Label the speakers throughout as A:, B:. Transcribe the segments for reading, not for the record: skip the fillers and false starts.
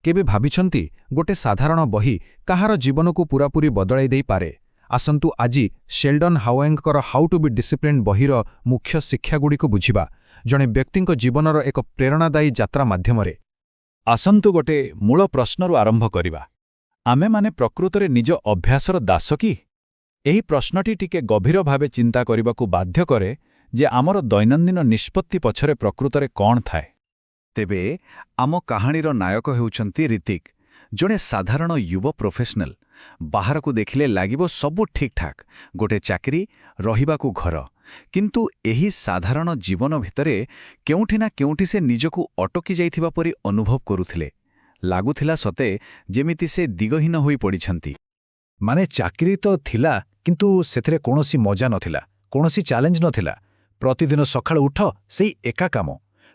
A: କେବେ ଭାବିଛନ୍ତି, ଗୋଟେ ସାଧାରଣ ବହି କାହାର ଜୀବନକୁ ପୂରାପୂରି ବଦଳାଇ ଦେଇପାରେ? ଆସନ୍ତୁ ଆଜି ଶେଲ୍ଡନ୍ ହାୱେଙ୍ଗଙ୍କର how to ବି ଡିସିପ୍ଲିନ୍ଡ ବହିର ମୁଖ୍ୟ ଶିକ୍ଷାଗୁଡ଼ିକୁ ବୁଝିବା, ଜଣେ ବ୍ୟକ୍ତିଙ୍କ ଜୀବନର ଏକ ପ୍ରେରଣାଦାୟୀ ଯାତ୍ରା ମାଧ୍ୟମରେ।
B: ଆସନ୍ତୁ ଗୋଟେ ମୂଳ ପ୍ରଶ୍ନରୁ ଆରମ୍ଭ କରିବା। ଆମେମାନେ ପ୍ରକୃତରେ ନିଜ ଅଭ୍ୟାସର ଦାସ କି? ଏହି ପ୍ରଶ୍ନଟି ଟିକେ ଗଭୀର ଭାବେ ଚିନ୍ତା କରିବାକୁ ବାଧ୍ୟ କରେ ଯେ ଆମର ଦୈନନ୍ଦିନ ନିଷ୍ପତ୍ତି ପଛରେ ପ୍ରକୃତରେ କ'ଣ ଥାଏ।
C: ତେବେ ଆମ କାହାଣୀର ନାୟକ ହେଉଛନ୍ତି ରିତିକ, ଜଣେ ସାଧାରଣ ଯୁବ ପ୍ରୋଫେସନାଲ। ବାହାରକୁ ଦେଖିଲେ ଲାଗିବ ସବୁ ଠିକ୍ଠାକ୍, ଗୋଟେ ଚାକିରି, ରହିବାକୁ ଘର। କିନ୍ତୁ ଏହି ସାଧାରଣ ଜୀବନ ଭିତରେ କେଉଁଠି ନା କେଉଁଠି ସେ ନିଜକୁ ଅଟକି ଯାଇଥିବା ପରି ଅନୁଭବ କରୁଥିଲେ। ଲାଗୁଥିଲା ସତେ ଯେମିତି ସେ ଦିଗହୀନ ହୋଇ ପଡ଼ିଛନ୍ତି।
B: ମାନେ ଚାକିରି ତ ଥିଲା, କିନ୍ତୁ ସେଥିରେ କୌଣସି ମଜା ନଥିଲା, କୌଣସି ଚ୍ୟାଲେଞ୍ଜ ନଥିଲା। ପ୍ରତିଦିନ ସକାଳୁ ଉଠ, ସେଇ ଏକା କାମ।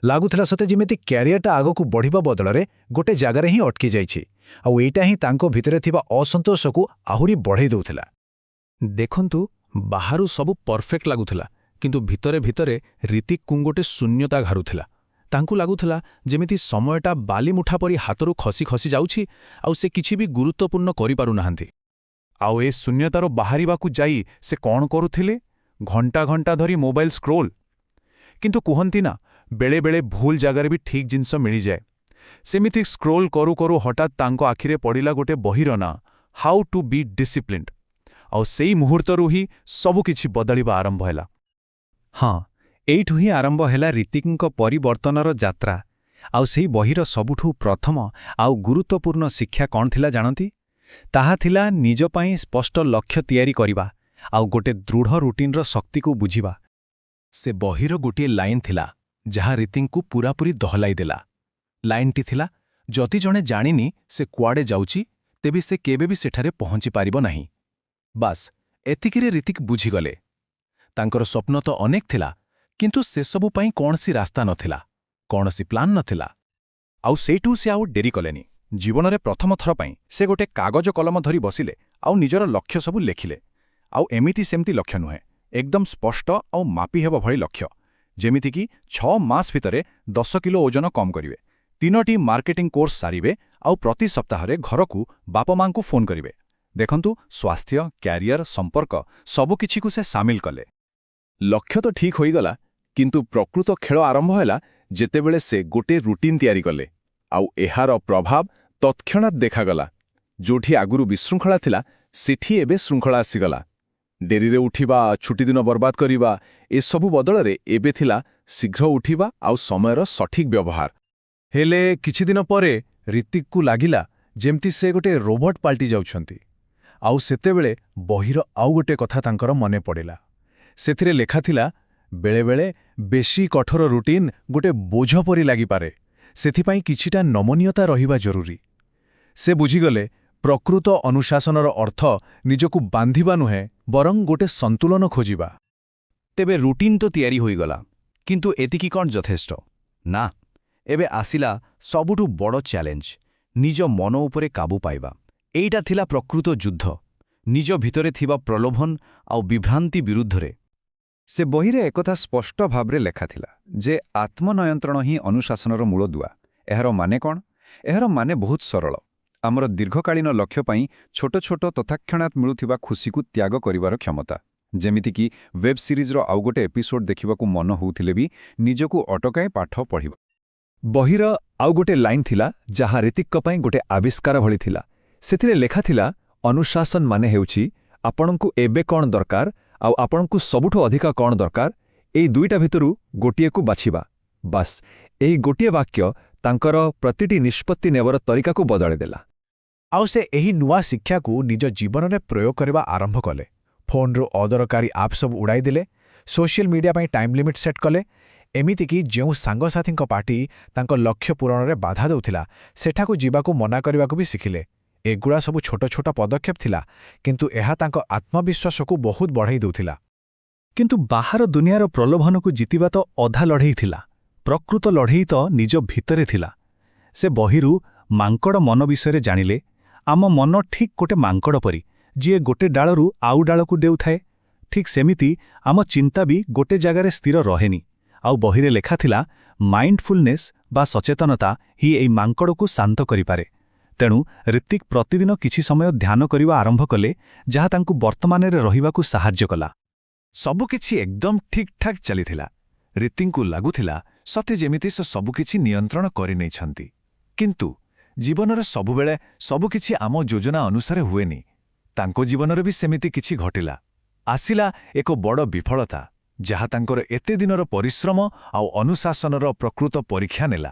B: ଲାଗୁଥିଲା ସତେ ଯେମିତି କ୍ୟାରିୟରଟା ଆଗକୁ ବଢ଼ିବା ବଦଳରେ ଗୋଟେ ଜାଗାରେ ହିଁ ଅଟକି ଯାଇଛି। ଆଉ ଏଇଟା ହିଁ ତାଙ୍କ ଭିତରେ ଥିବା ଅସନ୍ତୋଷକୁ ଆହୁରି ବଢ଼େଇ ଦେଉଥିଲା।
A: ଦେଖନ୍ତୁ, ବାହାରୁ ସବୁ ପରଫେକ୍ଟ ଲାଗୁଥିଲା, କିନ୍ତୁ ଭିତରେ ଭିତରେ ରିତିକକୁ ଗୋଟେ ଶୂନ୍ୟତା ଘାରୁଥିଲା। ତାଙ୍କୁ ଲାଗୁଥିଲା ଯେମିତି ସମୟଟା ବାଲିମୁଠା ପରି ହାତରୁ ଖସି ଖସି ଯାଉଛି ଆଉ ସେ କିଛି ବି ଗୁରୁତ୍ୱପୂର୍ଣ୍ଣ କରିପାରୁନାହାନ୍ତି। ଆଉ ଏ ଶୂନ୍ୟତାରୁ ବାହାରିବାକୁ ଯାଇ ସେ କ'ଣ କରୁଥିଲେ? ଘଣ୍ଟା ଘଣ୍ଟା ଧରି ମୋବାଇଲ ସ୍କ୍ରୋଲ୍। କିନ୍ତୁ କୁହନ୍ତି ନା, ବେଳେବେଳେ ଭୁଲ ଜାଗାରେ ବି ଠିକ୍ ଜିନିଷ ମିଳିଯାଏ। ସେମିତି ସ୍କ୍ରୋଲ୍ କରୁ କରୁ ହଠାତ୍ ତାଙ୍କ ଆଖିରେ ପଡ଼ିଲା ଗୋଟେ ବହିର ନାଁ, how to ବି ଡିସିପ୍ଲିନ୍ଡ। ଆଉ ସେଇ ମୁହୂର୍ତ୍ତରୁ ହିଁ ସବୁକିଛି ବଦଳିବା ଆରମ୍ଭ ହେଲା।
B: ହଁ, ଏଇଠୁ ହିଁ ଆରମ୍ଭ ହେଲା ରିତିକଙ୍କ ପରିବର୍ତ୍ତନର ଯାତ୍ରା। ଆଉ ସେଇ ବହିର ସବୁଠୁ ପ୍ରଥମ ଆଉ ଗୁରୁତ୍ୱପୂର୍ଣ୍ଣ ଶିକ୍ଷା କ'ଣ ଥିଲା ଜାଣନ୍ତି? ତାହା ଥିଲା ନିଜ ପାଇଁ ସ୍ପଷ୍ଟ ଲକ୍ଷ୍ୟ ତିଆରି କରିବା ଆଉ ଗୋଟେ ଦୃଢ଼ ରୁଟିନ୍ର ଶକ୍ତିକୁ ବୁଝିବା।
D: ସେ ବହିର ଗୋଟିଏ ଲାଇନ୍ ଥିଲା, ଯାହା ରିତିକଙ୍କୁ ପୂରାପୂରି ଦୋହଲାଇ ଦେଲା। ଲାଇନ୍ଟି ଥିଲା, ଯଦି ଜଣେ ଜାଣିନି ସେ କୁଆଡ଼େ ଯାଉଛି, ତେବେ ସେ କେବେ ବି ସେଠାରେ ପହଞ୍ଚି ପାରିବ ନାହିଁ। ବାସ୍, ଏତିକିରେ ରିତିକ ବୁଝିଗଲେ। ତାଙ୍କର ସ୍ୱପ୍ନ ତ ଅନେକ ଥିଲା, କିନ୍ତୁ ସେସବୁ ପାଇଁ କୌଣସି ରାସ୍ତା ନଥିଲା, କୌଣସି ପ୍ଲାନ୍ ନଥିଲା।
B: ଆଉ ସେଇଠୁ ସେ ଆଉ ଡେରି କଲେନି। ଜୀବନରେ ପ୍ରଥମ ଥର ପାଇଁ ସେ ଗୋଟେ କାଗଜ କଲମ ଧରି ବସିଲେ ଆଉ ନିଜର ଲକ୍ଷ୍ୟ ସବୁ ଲେଖିଲେ। ଆଉ ଏମିତି ସେମିତି ଲକ୍ଷ୍ୟ ନୁହେଁ, ଏକଦମ ସ୍ପଷ୍ଟ ଆଉ ମାପି ହେବ ଭଳି ଲକ୍ଷ୍ୟ। ଯେମିତିକି 6 ମାସ ଭିତରେ 10 କିଲୋ ଓଜନ କମ୍ କରିବେ, ତିନୋଟି ମାର୍କେଟିଂ କୋର୍ସ ସାରିବେ ଆଉ ପ୍ରତି ସପ୍ତାହରେ ଘରକୁ ବାପା ମାଙ୍କୁ ଫୋନ୍ କରିବେ। ଦେଖନ୍ତୁ, ସ୍ୱାସ୍ଥ୍ୟ, କ୍ୟାରିୟର, ସମ୍ପର୍କ, ସବୁକିଛିକୁ ସେ ସାମିଲ କଲେ।
D: ଲକ୍ଷ୍ୟ ତ ଠିକ୍ ହୋଇଗଲା, କିନ୍ତୁ ପ୍ରକୃତ ଖେଳ ଆରମ୍ଭ ହେଲା ଯେତେବେଳେ ସେ ଗୋଟେ ରୁଟିନ୍ ତିଆରି କଲେ। ଆଉ ଏହାର ପ୍ରଭାବ ତତ୍କ୍ଷଣାତ୍ ଦେଖାଗଲା। ଯୋଉଠି ଆଗରୁ ବିଶୃଙ୍ଖଳା ଥିଲା, ସେଠି ଏବେ ଶୃଙ୍ଖଳା ଆସିଗଲା। ଡେରିରେ ଉଠିବା, ଛୁଟିଦିନ ବର୍ବାଦ କରିବା, ଏସବୁ ବଦଳରେ ଏବେ ଥିଲା ଶୀଘ୍ର ଉଠିବା ଆଉ ସମୟର ସଠିକ୍ ବ୍ୟବହାର।
B: ହେଲେ କିଛିଦିନ ପରେ ରିତିକକୁ ଲାଗିଲା ଯେମିତି ସେ ଗୋଟେ ରୋବୋଟ୍ ପାଲଟି ଯାଉଛନ୍ତି। ଆଉ ସେତେବେଳେ ବହିର ଆଉ ଗୋଟେ କଥା ତାଙ୍କର ମନେ ପଡ଼ିଲା। ସେଥିରେ ଲେଖାଥିଲା, ବେଳେବେଳେ ବେଶୀ କଠୋର ରୁଟିନ୍ ଗୋଟେ ବୋଝ ପରି ଲାଗିପାରେ, ସେଥିପାଇଁ କିଛିଟା ନମନୀୟତା ରହିବା ଜରୁରୀ। ସେ ବୁଝିଗଲେ, ପ୍ରକୃତ ଅନୁଶାସନର ଅର୍ଥ ନିଜକୁ ବାନ୍ଧିବା ନୁହେଁ, ବରଂ ଗୋଟେ ସନ୍ତୁଳନ ଖୋଜିବା।
C: ତେବେ ରୁଟିନ୍ ତ ତିଆରି ହୋଇଗଲା, କିନ୍ତୁ ଏତିକି କ'ଣ ଯଥେଷ୍ଟ? ନା, ଏବେ ଆସିଲା ସବୁଠୁ ବଡ଼ ଚ୍ୟାଲେଞ୍ଜ, ନିଜ ମନ ଉପରେ କାବୁ ପାଇବା। ଏଇଟା ଥିଲା ପ୍ରକୃତ ଯୁଦ୍ଧ, ନିଜ ଭିତରେ ଥିବା ପ୍ରଲୋଭନ ଆଉ ବିଭ୍ରାନ୍ତି ବିରୁଦ୍ଧରେ।
E: ସେ ବହିରେ ଏକଥା ସ୍ପଷ୍ଟ ଭାବରେ ଲେଖାଥିଲା ଯେ ଆତ୍ମନିୟନ୍ତ୍ରଣ ହିଁ ଅନୁଶାସନର ମୂଳଦୁଆ। ଏହାର ମାନେ କ'ଣ? ଏହାର ମାନେ ବହୁତ ସରଳ। ଆମର ଦୀର୍ଘକାଳୀନ ଲକ୍ଷ୍ୟ ପାଇଁ ଛୋଟ ଛୋଟ ତତ୍କ୍ଷଣାତ୍ ମିଳୁଥିବା ଖୁସିକୁ ତ୍ୟାଗ କରିବାର କ୍ଷମତା। ଯେମିତିକି ୱେବ୍ ସିରିଜ୍ର ଆଉ ଗୋଟେ ଏପିସୋଡ୍ ଦେଖିବାକୁ ମନ ହେଉଥିଲେ ବି ନିଜକୁ ଅଟକାଇ ପାଠ ପଢ଼ିବା।
B: ବହିର ଆଉ ଗୋଟେ ଲାଇନ୍ ଥିଲା, ଯାହା ରିତିକଙ୍କ ପାଇଁ ଗୋଟେ ଆବିଷ୍କାର ଭଳି ଥିଲା। ସେଥିରେ ଲେଖାଥିଲା, ଅନୁଶାସନ ମାନେ ହେଉଛି ଆପଣଙ୍କୁ ଏବେ କ'ଣ ଦରକାର ଆଉ ଆପଣଙ୍କୁ ସବୁଠୁ ଅଧିକ କ'ଣ ଦରକାର, ଏଇ ଦୁଇଟା ଭିତରୁ ଗୋଟିଏକୁ ବାଛିବା। ବାସ୍, ଏହି ଗୋଟିଏ ବାକ୍ୟ ତାଙ୍କର ପ୍ରତିଟି ନିଷ୍ପତ୍ତି ନେବାର ତରିକାକୁ ବଦଳାଇଦେଲା।
F: ଆଉ ସେ ଏହି ନୂଆ ଶିକ୍ଷାକୁ ନିଜ ଜୀବନରେ ପ୍ରୟୋଗ କରିବା ଆରମ୍ଭ କଲେ। ଫୋନ୍ରୁ ଅଦରକାରୀ ଆପ୍ ସବୁ ଉଡ଼ାଇଦେଲେ, ସୋସିଆଲ ମିଡିଆ ପାଇଁ ଟାଇମ୍ ଲିମିଟ୍ ସେଟ୍ କଲେ। ଏମିତିକି ଯେଉଁ ସାଙ୍ଗସାଥୀଙ୍କ ପାର୍ଟି ତାଙ୍କ ଲକ୍ଷ୍ୟ ପୂରଣରେ ବାଧା ଦେଉଥିଲା, ସେଠାକୁ ଯିବାକୁ ମନା କରିବାକୁ ବି ଶିଖିଲେ। ଏଗୁଡ଼ା ସବୁ ଛୋଟ ଛୋଟ ପଦକ୍ଷେପ ଥିଲା, କିନ୍ତୁ ଏହା ତାଙ୍କ ଆତ୍ମବିଶ୍ୱାସକୁ ବହୁତ ବଢ଼େଇ ଦେଉଥିଲା।
B: କିନ୍ତୁ ବାହାର ଦୁନିଆର ପ୍ରଲୋଭନକୁ ଜିତିବା ତ ଅଧା ଲଢ଼େଇ ଥିଲା। ପ୍ରକୃତ ଲଢ଼େଇ ତ ନିଜ ଭିତରେ ଥିଲା। ସେ ବହିରୁ ମାଙ୍କଡ଼ ମନ ବିଷୟରେ ଜାଣିଲେ। ଆମ ମନ ଠିକ୍ ଗୋଟେ ମାଙ୍କଡ଼ ପରି, ଯିଏ ଗୋଟେ ଡାଳରୁ ଆଉ ଡାଳକୁ ଡେଉଁଥାଏ। ଠିକ୍ ସେମିତି ଆମ ଚିନ୍ତା ବି ଗୋଟେ ଜାଗାରେ ସ୍ଥିର ରହେନି। ଆଉ ବହିରେ ଲେଖାଥିଲା,
C: ମାଇଣ୍ଡଫୁଲନେସ୍ ବା ସଚେତନତା ହିଁ ଏହି ମାଙ୍କଡ଼କୁ ଶାନ୍ତ କରିପାରେ। ତେଣୁ ରିତିକ ପ୍ରତିଦିନ କିଛି ସମୟ ଧ୍ୟାନ କରିବା ଆରମ୍ଭ କଲେ, ଯାହା ତାଙ୍କୁ ବର୍ତ୍ତମାନରେ ରହିବାକୁ ସାହାଯ୍ୟ କଲା।
B: ସବୁକିଛି ଏକଦମ ଠିକ୍ଠାକ୍ ଚାଲିଥିଲା। ରିତିକଙ୍କୁ ଲାଗୁଥିଲା ସତେ ଯେମିତି ସେ ସବୁକିଛି ନିୟନ୍ତ୍ରଣ କରିନେଇଛନ୍ତି। କିନ୍ତୁ ଜୀବନରେ ସବୁବେଳେ ସବୁକିଛି ଆମ ଯୋଜନା ଅନୁସାରେ ହୁଏନି। ତାଙ୍କ ଜୀବନରେ ବି ସେମିତି କିଛି ଘଟିଲା। ଆସିଲା ଏକ ବଡ଼ ବିଫଳତା, ଯାହା ତାଙ୍କର ଏତେ ଦିନର ପରିଶ୍ରମ ଆଉ ଅନୁଶାସନର ପ୍ରକୃତ ପରୀକ୍ଷା ନେଲା।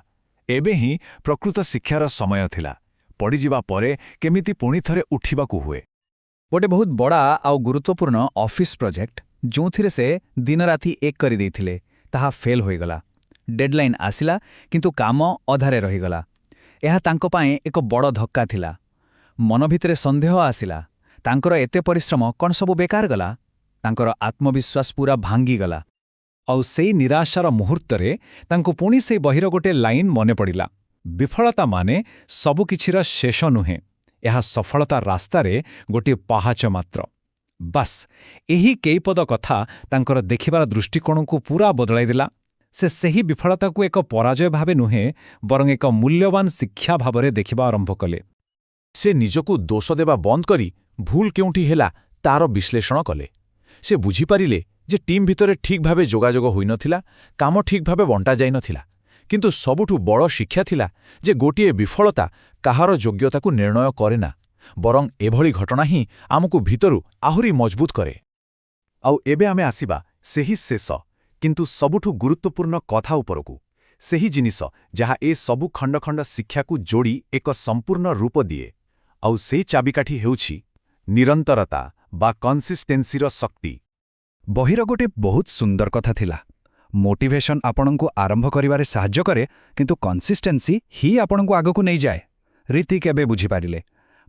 B: ଏବେ ହିଁ ପ୍ରକୃତ ଶିକ୍ଷାର ସମୟ ଥିଲା, ପଡ଼ିଯିବା ପରେ କେମିତି ପୁଣିଥରେ ଉଠିବାକୁ ହୁଏ।
C: ଗୋଟେ ବହୁତ ବଡ଼ ଆଉ ଗୁରୁତ୍ୱପୂର୍ଣ୍ଣ ଅଫିସ୍ ପ୍ରୋଜେକ୍ଟ, ଯେଉଁଥିରେ ସେ ଦିନରାତି ଏକ କରିଦେଇଥିଲେ, ତାହା ଫେଲ୍ ହୋଇଗଲା। ଡେଡଲାଇନ୍ ଆସିଲା, କିନ୍ତୁ କାମ ଅଧାରେ ରହିଗଲା। ଏହା ତାଙ୍କ ପାଇଁ ଏକ ବଡ଼ ଧକ୍କା ଥିଲା। ମନ ଭିତରେ ସନ୍ଦେହ ଆସିଲା, ତାଙ୍କର ଏତେ ପରିଶ୍ରମ କ'ଣ ସବୁ ବେକାର ଗଲା? ତାଙ୍କର ଆତ୍ମବିଶ୍ୱାସ ପୂରା ଭାଙ୍ଗିଗଲା।
B: ଆଉ ସେଇ ନିରାଶାର ମୁହୂର୍ତ୍ତରେ ତାଙ୍କୁ ପୁଣି ସେଇ ବହିର ଗୋଟେ ଲାଇନ୍ ମନେ ପଡ଼ିଲା। ବିଫଳତା ମାନେ ସବୁକିଛିର ଶେଷ ନୁହେଁ, ଏହା ସଫଳତା ରାସ୍ତାରେ ଗୋଟିଏ ପାହାଚ ମାତ୍ର। ବାସ୍, ଏହି କେଇପଦ କଥା ତାଙ୍କର ଦେଖିବାର ଦୃଷ୍ଟିକୋଣକୁ ପୂରା ବଦଳାଇଦେଲା। ସେ ସେହି ବିଫଳତାକୁ ଏକ ପରାଜୟ ଭାବେ ନୁହେଁ, ବରଂ ଏକ ମୂଲ୍ୟବାନ ଶିକ୍ଷା ଭାବରେ ଦେଖିବା ଆରମ୍ଭ କଲେ।
A: ସେ ନିଜକୁ ଦୋଷ ଦେବା ବନ୍ଦ କରି ଭୁଲ କେଉଁଠି ହେଲା ତାର ବିଶ୍ଳେଷଣ କଲେ। ସେ ବୁଝିପାରିଲେ ଯେ ଟିମ୍ ଭିତରେ ଠିକ୍ ଭାବେ ଯୋଗାଯୋଗ ହୋଇନଥିଲା, କାମ ଠିକ୍ ଭାବେ ବଣ୍ଟା ଯାଇନଥିଲା। କିନ୍ତୁ ସବୁଠୁ ବଡ଼ ଶିକ୍ଷା ଥିଲା ଯେ ଗୋଟିଏ ବିଫଳତା କାହାର ଯୋଗ୍ୟତାକୁ ନିର୍ଣ୍ଣୟ କରେନା, ବରଂ ଏଭଳି ଘଟଣା ହିଁ ଆମକୁ ଭିତରୁ ଆହୁରି ମଜବୁତ କରେ।
B: ଆଉ ଏବେ ଆମେ ଆସିବା ସେହି ଶେଷ କିନ୍ତୁ ସବୁଠୁ ଗୁରୁତ୍ୱପୂର୍ଣ୍ଣ କଥା ଉପରକୁ, ସେହି ଜିନିଷ ଯାହା ଏ ସବୁ ଖଣ୍ଡ ଖଣ୍ଡ ଶିକ୍ଷାକୁ ଯୋଡ଼ି ଏକ ସମ୍ପୂର୍ଣ୍ଣ ରୂପ ଦିଏ। ଆଉ ସେଇ ଚାବିକାଠି ହେଉଛି ନିରନ୍ତରତା ବା କନସିଷ୍ଟେନ୍ସିର ଶକ୍ତି।
E: ବହିର ଗୋଟେ ବହୁତ ସୁନ୍ଦର କଥା ଥିଲା, ମୋଟିଭେସନ୍ ଆପଣଙ୍କୁ ଆରମ୍ଭ କରିବାରେ ସାହାଯ୍ୟ କରେ, କିନ୍ତୁ କନସିଷ୍ଟେନ୍ସି ହିଁ ଆପଣଙ୍କୁ ଆଗକୁ ନେଇଯାଏ। ରିତିକ ଏବେ ବୁଝିପାରିଲେ,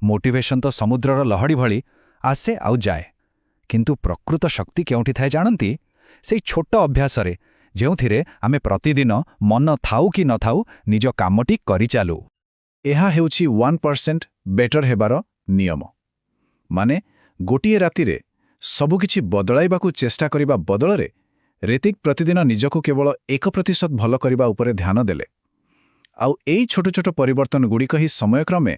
E: ମୋଟିଭେସନ୍ ତ ସମୁଦ୍ରର ଲହଡ଼ି ଭଳି ଆସେ ଆଉ ଯାଏ, କିନ୍ତୁ ପ୍ରକୃତ ଶକ୍ତି କେଉଁଠି ଥାଏ ଜାଣନ୍ତି? ସେଇ ଛୋଟ ଅଭ୍ୟାସରେ, ଯେଉଁଥିରେ ଆମେ ପ୍ରତିଦିନ ମନ ଥାଉ କି ନଥାଉ ନିଜ କାମଟି କରିଚାଲୁ।
F: ଏହା ହେଉଛି 1% ବେଟର ହେବାର ନିୟମ। ମାନେ ଗୋଟିଏ ରାତିରେ ସବୁକିଛି ବଦଳାଇବାକୁ ଚେଷ୍ଟା କରିବା ବଦଳରେ ରିତିକ ପ୍ରତିଦିନ ନିଜକୁ କେବଳ 1% ଭଲ କରିବା ଉପରେ ଧ୍ୟାନ ଦେଲେ। ଆଉ ଏଇ ଛୋଟ ଛୋଟ ପରିବର୍ତ୍ତନଗୁଡ଼ିକ ହିଁ ସମୟକ୍ରମେ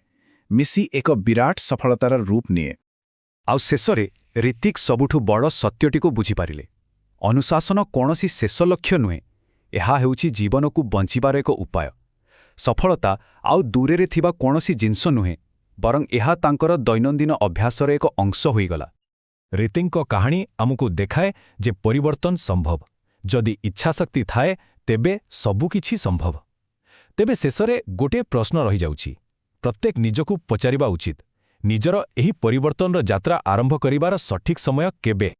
F: ମିଶି ଏକ ବିରାଟ ସଫଳତାର ରୂପ ନିଏ।
C: ଆଉ ଶେଷରେ ରିତିକ ସବୁଠୁ ବଡ଼ ସତ୍ୟଟିକୁ ବୁଝିପାରିଲେ। ଅନୁଶାସନ କୌଣସି ଶେଷ ଲକ୍ଷ୍ୟ ନୁହେଁ, ଏହା ହେଉଛି ଜୀବନକୁ ବଞ୍ଚିବାର ଏକ ଉପାୟ। ସଫଳତା ଆଉ ଦୂରରେ ଥିବା କୌଣସି ଜିନିଷ ନୁହେଁ, ବରଂ ଏହା ତାଙ୍କର ଦୈନନ୍ଦିନ ଅଭ୍ୟାସର ଏକ ଅଂଶ ହୋଇଗଲା।
A: ରିତିକଙ୍କ କାହାଣୀ ଆମକୁ ଦେଖାଏ ଯେ ପରିବର୍ତ୍ତନ ସମ୍ଭବ। ଯଦି ଇଚ୍ଛାଶକ୍ତି ଥାଏ, ତେବେ ସବୁକିଛି ସମ୍ଭବ। ତେବେ ଶେଷରେ ଗୋଟିଏ ପ୍ରଶ୍ନ ରହିଯାଉଛି। ପ୍ରତ୍ୟେକ ନିଜକୁ ପଚାରିବା ଉଚିତ, ନିଜର ଏହି ପରିବର୍ତ୍ତନର ଯାତ୍ରା ଆରମ୍ଭ କରିବାର ସଠିକ୍ ସମୟ କେବେ?